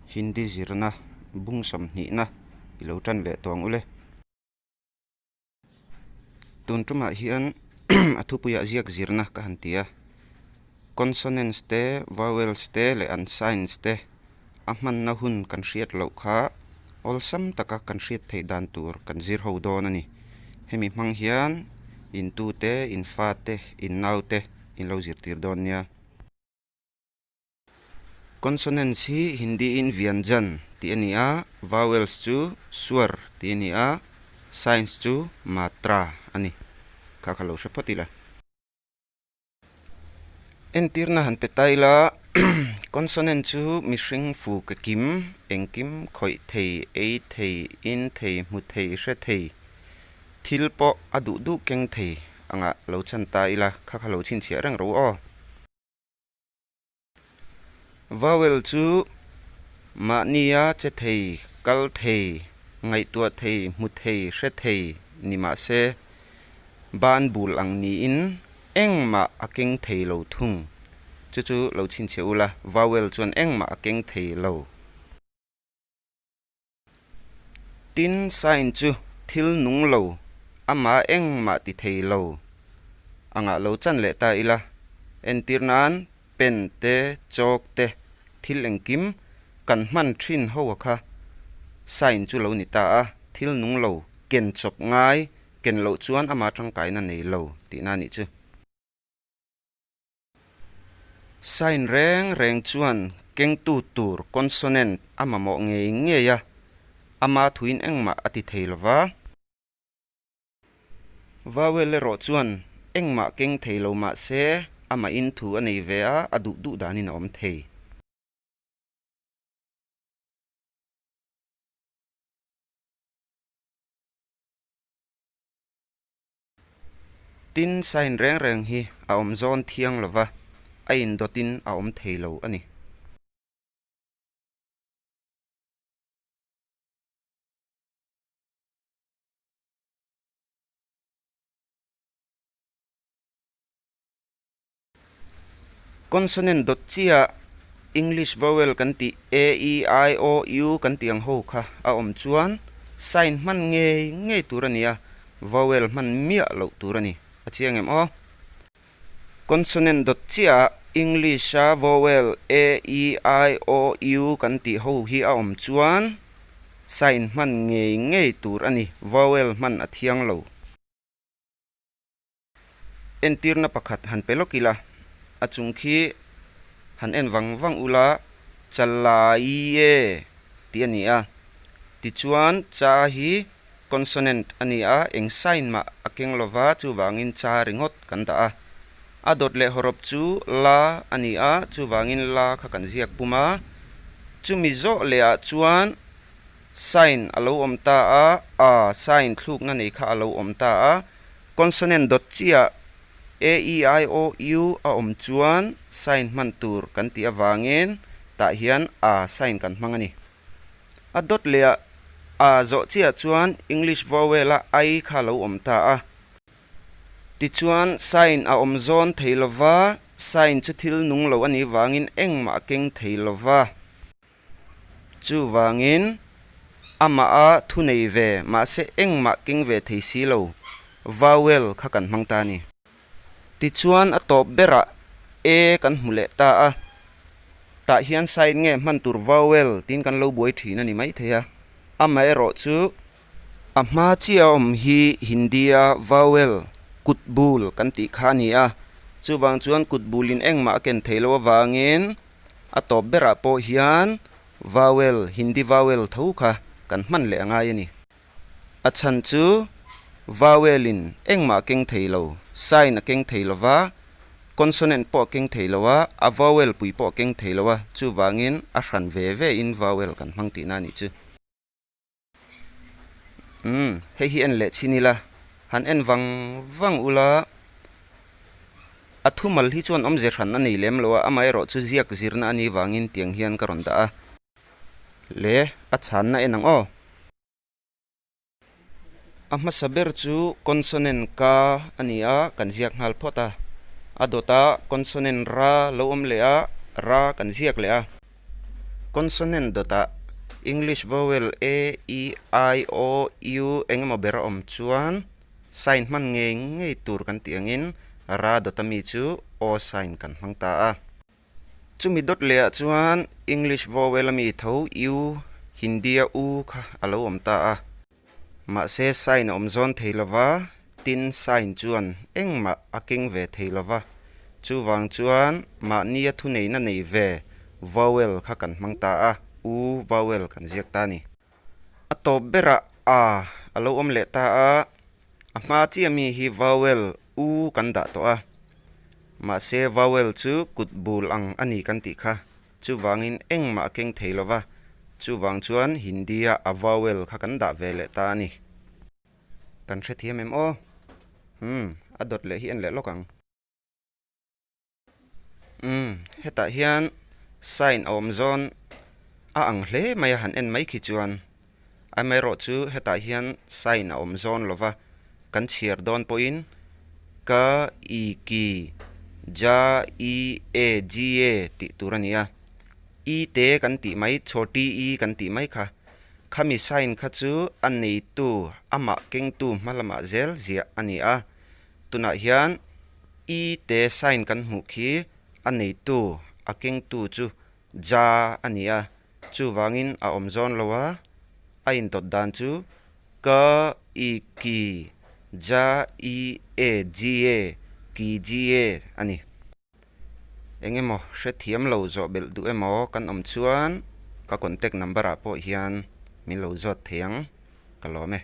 Hindi zirna bung sawmhnihna i lo tan leh tawh ang u le. Tun tumah hian a thupuiah ziak zirna ka han ti a, consonants te, vowels te leh an signs te a hmanna hun kan hriat loh kha awlsam taka kan hriat theih dan tur kan zir ho dawn a ni. Hemi hmang hian intute, infate, innaute in lo zirtir dawn nia. Consonants hi Hindi-in vyanjan tih a ni a, vowels chu swar tih a ni a, signs chu matra a ni. Kha kha lo hre phawt ila. Entirna han pe ta ila, consonant chu mihring fu ke kim, engkim, khawih thei, ei thei, in thei, hmu thei, hre thei, thil pawh a duh duh keng thei angah lo chan ta ila, kha kha lo chhinchhiah reng ro aw. Vowel chu mahnia che thei, kal thei, ngaihtuah thei, hmu thei, hre thei ni mah se, ban bul ang niin engmah a keng thei lo thung. Chu chu lo chhinchhiah ula, vowel chuan engmah a keng thei lo. Tin, sign chu thil nung lo, amah engmah ti thei lo angah lo chan leh ta ila. Entir nan pen te, chalk te, thil engkim kan hman thin ho a kha sign chu lo ni ta a, thil nung lo ken chawp ngai, ken loh chuan amah tangkaina nei lo tihna a nih chu. Sign reng reng chuan kengtu tur consonant a mamawh ngei ngei a, ama thuin engmah a ti thei lo va. Vowel erawh chuan engmah keng thei lo mah se amahin thu a nei ve a, a duh duh danin a awm thei. Tin, sign reng reng hi a awm zawn thiang lo va, a indawtin a awm thei lo a ni. Consonant dawt chiah English vowel kan tih a, e, i, o, u kan tih ang ho kha a awm chuan sign hman ngei ngei tur a ni a, vowel hman miah loh tur a ni. A chiang em aw? Consonant dawt chiah English-a vowel a, e, i, o, u kan tih ho hi a awm chuan sign hman ngei ngei tur a ni, vowel hman a thiang lo. Entirna pakhat han pe lawk ila, a chung khi han en vang vang ula Chalai-e tih a ni a. Tichuan cha hi consonant a ni a, eng sign mah a keng lova chuvangin cha ringawt kan dah a. A dawt leh hawrawp chu la a ni a, chuvangin la kha kan ziak pum a. Chumi zawh lehah chuan Sign a lo awm ta a, a sign thlukna nei kha a lo awm ta a, consonant dawt chiah a, e, i, o, u a awm chuan sign hman tur kan tih avangin tah hian a sign kan hmang a ni. A dawt leh ah a zawh chiah chuan English vowel a i kha a lo awm ta a, tichuan sign a awm zawn thei lova, sign chu thil nung lo a nih vangin engmah a keng thei lova. Chuvangin, amah a thu nei ve, mahse engmah keng ve thei si lo, vowel kha kan hmang ta a ni. Tichuan a tawp berah e kan hmu leh ta a, tah hian sign nge hman tur vowel tiin kan lo buai thin a ni maithei a, amaherawh chu a hma chiah a awm hi Hindi-a vowel kut bul kan tih kha a ni a, chuvang chuan kut bulin engmah a ken theih loh avangin a tawp berah pawh hian vowel, Hindi vowel tho kha kan hman leh a ngai a ni. A chhan chu vowel-in engmah a keng thei lo, sign a keng thei lo va, consonant pawh a keng thei lo a, a vowel pui pawh a keng thei lo a, chuvangin a hran ve ve in vowel kan hmang tihna a nih chu. Umm hei hi en leh chhin ila han en vang vang ula a thumal hi chuan awmze hran a nei lem lo a amaherawh chu ziak zirna a nih vangin tiang hian ka rawn dah a le a chhanna en ang aw. A hmasa ber chu consonant ka a ni a kan ziak nghal phawt a a dawtah consonant ra lo awm leh a ra kan ziak leh a. Consonant dawtah English vowel a, e, i, o, u eng emaw ber a awm chuan sign hman ngei ngei tur kan tih angin ra dawta mi chu o sign kan hmang ta a. Chumi dawt lehah chuan English vowel a mi tho u, Hindi a u kha a lo awm ta a. Mahse sign a awm zawn thei lo va, tin sign chuan engmah a keng ve thei lo va. Chuvang chuan mahnia thuneihna nei ve vowel kha kan hmang ta a, u vowel kan ziak ta a ni. A tawp berah a a lo awm leh ta a, a hma chiah mi hi vowel u kan dah tawh a. Mahse vowel chu kut bul ang a ni kan tih kha. Chuvangin engmah a keng thei lo va, chuvang chuan Hindi-a a vowel kha kan dah ve leh ta a ni. Kan hrethiam em aw? Umm, a dawt leh hi en leh lawk ang. Umm, hetah hian sign a awm zawn a ang hle mai a han en mai khi chuan. Amaherawhchu hetah hian sign a awm zawn lo va, kan chhiar dawn pawhin ka, i, ki, ja, i, e, ji, e tih tur a ni a. I te kan tih mai, chhawti i kan tih mai kha. Khami sign kha chu a neitu, amah kengtu hma lamah zel ziah a ni a. Tunah hian i te sign kan hmuh khi a neitu, a kengtu chu ja a ni a. Chuvangin a awm zawn lo a, a indawt dan chu ka, i, ki, ja, i, e, ji, e, ki, ji, e a ni. Eng emaw hrethiam lo zawh belh duh emaw kan awm chuan ka contact number ah pawh hian min lo zawt thei ang, ka lawm e.